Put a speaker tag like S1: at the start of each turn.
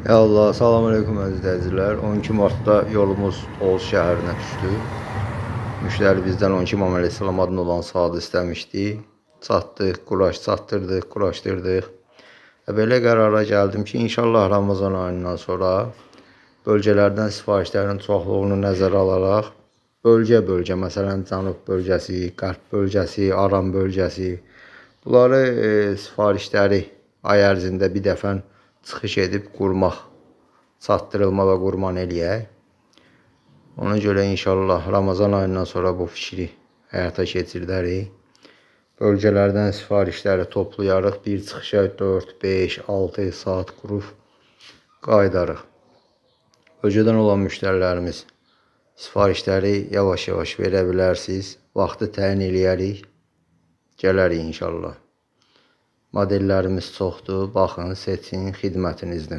S1: Ya Allah, salam aleyküm əziz izləyicilər. 12 martda yolumuz Oğuz şəhərinə düşdü. Müştəri bizdən 12 İmam Əleyhisselam adına olan saatı istəmişdi. Çatdıq, quraş çatdırdıq, quraşdırdıq. Və belə qərara gəldim ki, inşallah Ramazan ayından sonra bölgələrdən sifarişlərin çoxluğunu nəzərə alaraq bölgə-bölgə, məsələn, Cənub bölgəsi, Qərb bölgəsi, Aran bölgəsi, bunları sifarişləri ay ərzində bir dəfə çıxış edib qurmaq, çatdırılma və qurman eləyək. Ona görə inşallah Ramazan ayından sonra bu fikri həyata keçirdərik. Bölgələrdən sifarişləri toplayarıq. Bir çıxışa 4, 5, 6 saat qurub qayıdarıq. Bölgədən olan müştərilərimiz sifarişləri yavaş-yavaş verə bilərsiniz. Vaxtı təyin eləyərik. Gələrik inşallah. Modellərimiz çoxdur. Baxın, seçin, xidmətinizdə.